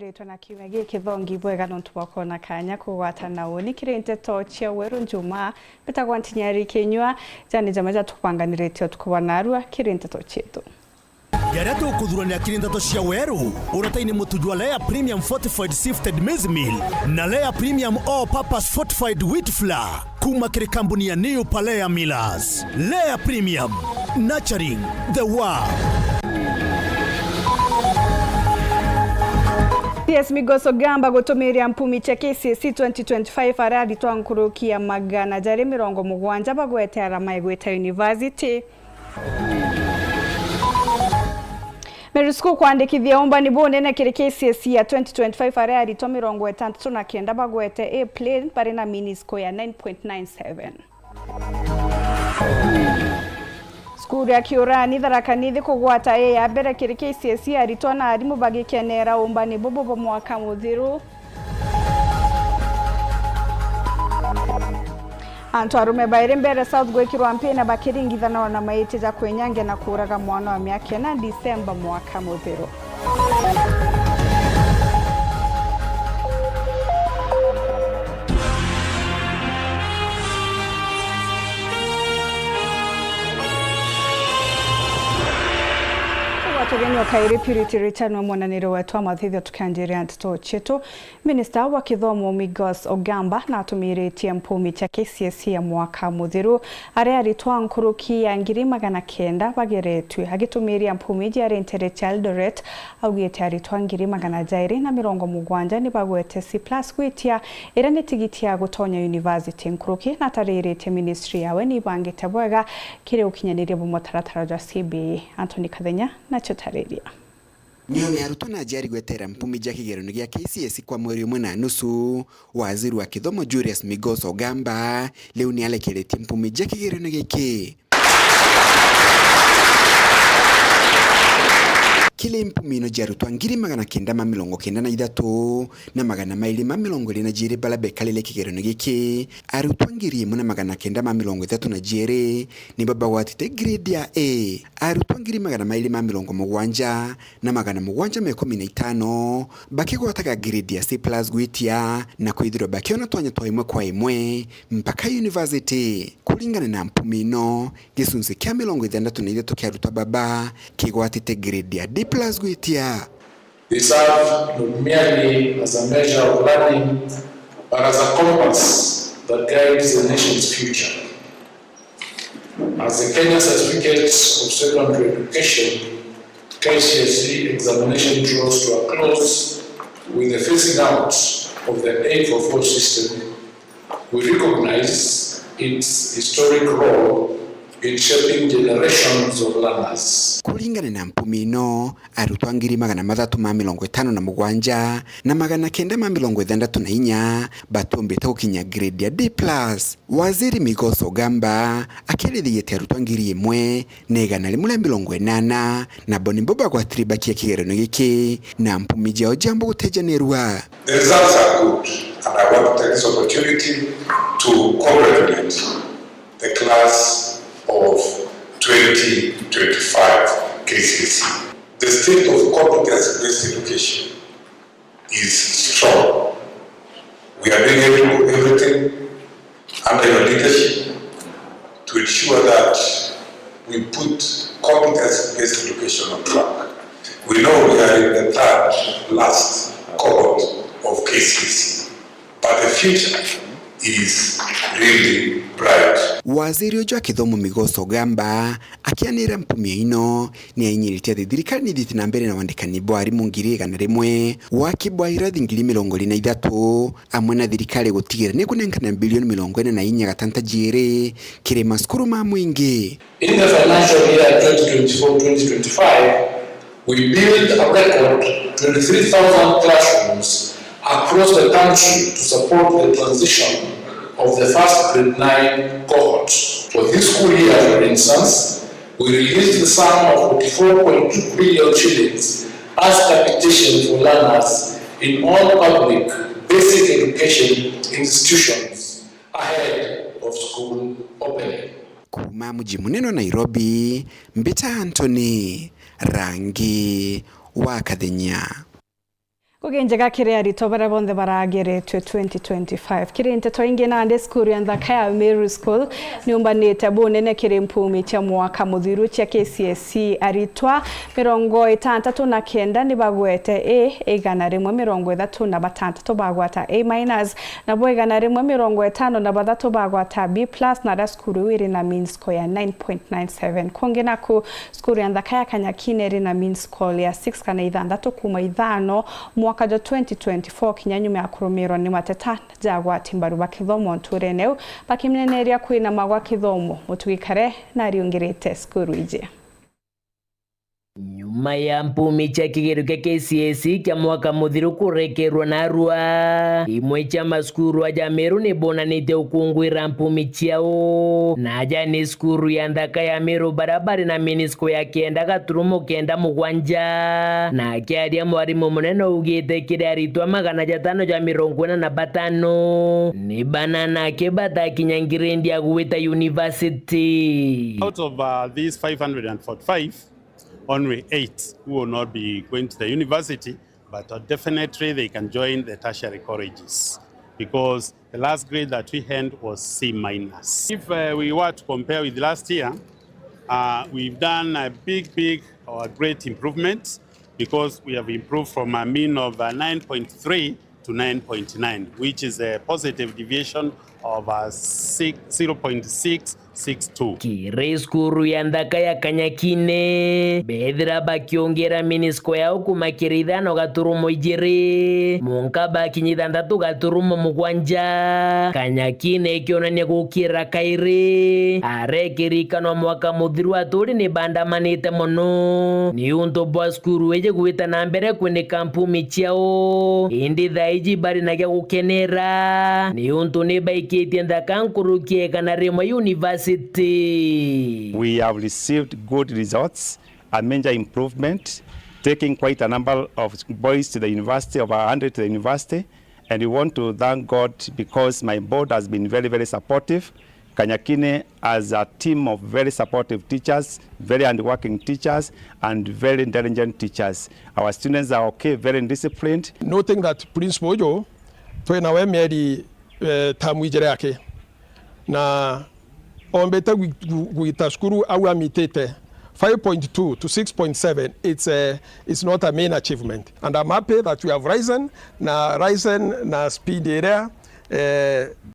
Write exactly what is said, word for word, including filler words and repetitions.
Ritwa na kiumia giki thongi bwega nontu bwa kwona kanya kugwatana uni kiri nteto cia weru njuma. Mbitagwa Ntinyari Kinyua, jani jama jatukubanganiritie utuku bwa narua kiri nteto cietu. Jaria tukuthurania kiri nteto cia weru, urataini mutu jwa Lea Premium Fortified Sifted Maize Meal na Lea Premium All Purpose Fortified Wheat Flour. Kuma kiri kambuni ya New Palea Millers. Lea Premium, nurturing the world. C S Migos Ogamba gutumiria mpumi cia K C S E twenty twenty-five aria aritwa nkuruki ya magana jari mirongo mugwanja bagwete arama igwita university. Meru School kwandikithia umbani bunene kiri K C S E ya twenty twenty-five aria aritwa mirongo itantatu na kenda bagwete A plain bari na mean score ya nine point nine seven. Cukuru ya Kiurani Tharaka Nithi kugwata A ya mbere kiri K C S E, aritwa na arimu bagikenera umbani bubu bwa mwaka muthiru. Antu arume bairi Mbeere South gwikirwa mpina bakiringithanwa na maitia ja kwinyangia na kuuraga mwana wa miaka ina Disemba mwaka muthiru. Ugwatageni o kairi Purity Richard nwe mwananiri wetu wa mathithio tukianjiria nteto cietu. Minista wa kithomo Migos Ogamba natumiritie mpumi cia K C S E ya mwaka muthiru, aria aritwa nkuruki ya ngiri magana kenda bageretue. Agitumiria mpumi cia Renteret cia Eldoret, augite aritwa ngiri magana jairi na mirongo mugwanja ni bagwete C plus gwitia, iria ni tigiti ya gutonya university. Nkuruki natariritie ministry yawe ni ibangite bwega kiri ukinyaniria bwa mutaratara jwa C B E. Anthony Kathenya nacio tariria. Niyo ni arutwo na aciari gwetera mpumi ja kigeranio gia K C S E kwa mweri umwe na nusu. Waziri wa kithomo Julius Migos Ogamba riu ni arekeretie mpumi ja kigeranio giki. Kiri mpumi ino ja arutwo ngiri magana kenda ma mirongo kenda na ithatu na magana mairi ma mirongo iri na jiiri bara bekarire kigeranio giki, arutwo ngiri imwe na magana kenda ma mirongo ithatu na jiiri nibo bagwatite grade ya A. Arutwo ngiri magana mairi ma mirongo mugwanja na magana mugwanja ma ikumi na itano bakigwataga grade ya C plus gwitia na kwithirwa bakiona twanya twa imwe kwa imwe mpaka university. Kuringana na mpumi ino, gicunci kia mirongo ithantatu na ithatu kia arutwa baba kigwatite grade ya D plus gwitia. They serve not merely as a measure of learning, but as a compass that guides the nation's future. As the Kenya Certificate of Secondary Education, K C S E examination draws to a close with the phasing out of the eight four four system, we recognize its historic role in shaping generations of learners. Kuringana na mpumi ino, arutwa ngiri magana mathatu ma mirongo itano na mugwanja na magana kenda ma mirongo ithantatu na inya batumbite gukinya grade ya D plus. Waziri Migos Ogamba akiarithitie arutwa ngiri imwe na igana rimwe ria mirongo inana, nabo nibo bagwatire bakia kigeranio giki, na mpumi ciao ciamba gutejanirua. The results are good, and I want to take this opportunity to congratulate the class of twenty twenty-five K C S E. The state of competence-based education is strong. We are doing every-, everything under your leadership to ensure that we put competence-based education on track. We know we are in the third last cohort of K C S E, but the future is really bright. Waziri uju wa kithomo Migos Ogamba akianira mpumi ino, ni ainyiritie ati thirikari ni ithiite na mbere na wandikani bwa arimu ngiri igana rimwe, waki bwa irathi ngiri mirongo iri na ithatu, amwe na thirikari gutigira ni kunenkana bilioni mirongo ina na inya gatanta jiiri kiri macukuru ma mwingi. In the financial year twenty twenty-four twenty twenty-five, we built a record twenty-three thousand classrooms across the country to support the transition of the first grade nine cohort. For this school year, for instance, we released the sum of forty-four point two billion shillings as capitation for learners in all public basic education institutions ahead of school opening. Kuuma muji munene wa Nairobi, mbita Anthony Rangi wa Kathenya. Ngugi njega kiri aritwa baria bonthe barageretue twenty twenty-five. Kiri nteto ingi nandi, cukuru ya nthaka ya Meru School niumbanite bunene kiri mpumi cia mwaka muthiru cia K C S E. Aritwa mirongo itantatu na kenda ni bagwete A, igana rimwe mirongo ithatu na batantatu bagwata A minus, nabo igana rimwe mirongo itano na bathatu bagwata B plus, na aria cukuru iu iri na mean score ya nine point nine seven. Kungi naku, cukuru ya nthaka ya Kanyakine iri na mean score ya six kana ithanthatu kuuma ithano, mwaka jwa twenty twenty-four kinya nyuma ya kurumirwa ni mateta ja agwati mbaru ba kithomo nturene iu, bakimineneria kwinama gwa kithomo. Mutugi Kare nariungirite cukuru iji. Nyuma ya mpumi cia kigerio kia K C S E kia mwaka muthiru kurekerwa narua, imwe cia macukuru aja Meru ni bonanitie ukungwira mpumi ciao, na aja ni cukuru ya nthaka ya Meru, baria bari na mean score ya kenda gaturumo kenda mugwanja. Na akiaria, mwarimu munene augite kiri aritwa magana jatano ja mirongo ina na batano ni banana aki batakinya ngirendi ya gwita university. Out of, uh, these five hundred and forty-five, only eight who will not be going to the university, but, uh, definitely they can join the tertiary colleges because the last grade that we had was C minus. If, uh, we were to compare with last year, uh, we've done a big, big or a great improvement because we have improved from a mean of, uh, nine point three to nine point nine, which is a positive deviation of, uh, six, zero point six six two. Kiri cukuru ya nthaka ya Kanyakine, bethira bakiongera mean score yao kuuma kiri ithano gaturumo ijiri, munka bakinya ithanthatu gaturumo mugwanja. Kanyakine ikionania gukira kairi, arekirikanwa mwaka muthiru aturi ni bandamanite mono ni untu bwa cukuru iji gwita na mbere kwinika mpumi ciao, indi thaa iji bari na gia gukenera ni untu ni baikitie nthaka nkuruki ya igana rimwe university. We have received good results, a major improvement, taking quite a number of boys to the university, over a hundred to the university, and we want to thank God because my board has been very, very supportive. Kanyakine has a team of very supportive teachers, very hardworking teachers, and very intelligent teachers. Our students are okay, very disciplined. Noting that principal uju twina we mieri, eh, tamu ijiri yake, na ombite gwi-, gwi-, gwita cukuru au amitite five point two to six point seven, it's, eh, it's not a mean achievement, and I'm happy that we have risen, na risen na speed iria, eh,